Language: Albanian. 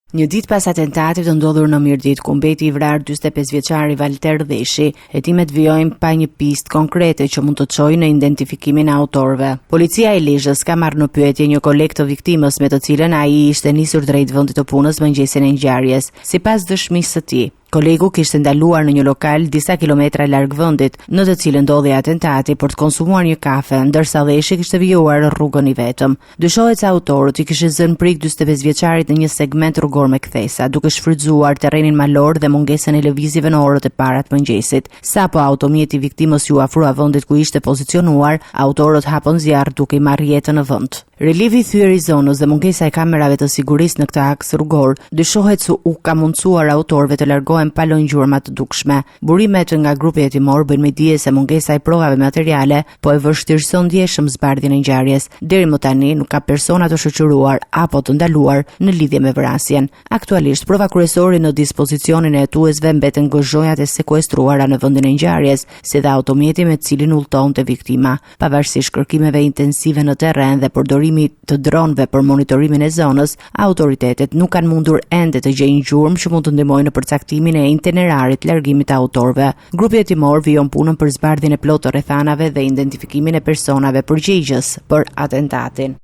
Një ditë pas atentatit të ndodhur në Mirditë, ku mbeti i vrarë 45 vjeçari Valter Lleshi, hetimet vijojnë pa një pistë konkrete që mund të çojë në identifikimin e autorëve. Policia e Lezhës ka marrë në pyetje një koleg të viktimës me të cilën ai ishte nisur drejt vendit të punës mëngjesin e ngjarjes. Sipas dëshmisë së tij, Kolegu kishte ndaluar në një lokal disa kilometra larg vendit, në të cilën ndodhi atentati për të konsumuar një kafe, ndërsa Lleshi kishte vijuar rrugën i vetëm. Dyshohet se autorët i kishin zënë prikë 45 vjeçarit në një segment rrugor me kthesa, duke shfrytëzuar terrenin malor dhe mungesën e lëvizjeve në orët e para të mëngjesit. Sapo automjeti i viktimës iu afrua vendit ku ishte pozicionuar, autorët hapën zjarr duke i marrë jetën në vend. Relievi i thyer i zonës dhe mungesa e kamerave të sigurisë në këtë aks rrugor dyshohet se u ka mundësuar autorëve të largohen pa lënë gjurma të dukshme. Burimet nga grupi hetimor bëjnë me dije se mungesa e provave materiale po e vështirëson ndjeshëm zbardhjen e ngjarjes. Deri më tani nuk ka persona të shoqëruar apo të ndaluar në lidhje me vrasjen. Aktualisht, prova kryesore në dispozicionin e hetuesve mbeten gëzhojat e sekuestruara në vendin e ngjarjes, si dhe automjeti me të cilin udhëtonte viktima. Pavarësisht kërkimeve intensive në terren dhe përdorimit të dronëve për monitorimin e zonës, autoritetet nuk kanë mundur ende të gjejnë gjurmë që mund të ndihmojnë në përcaktimin e itinerarit të largimit të autorëve. Grupi hetimor vijon punën për zbardhjen e plotë të rrethanave dhe identifikimin e personave përgjegjës për atentatin.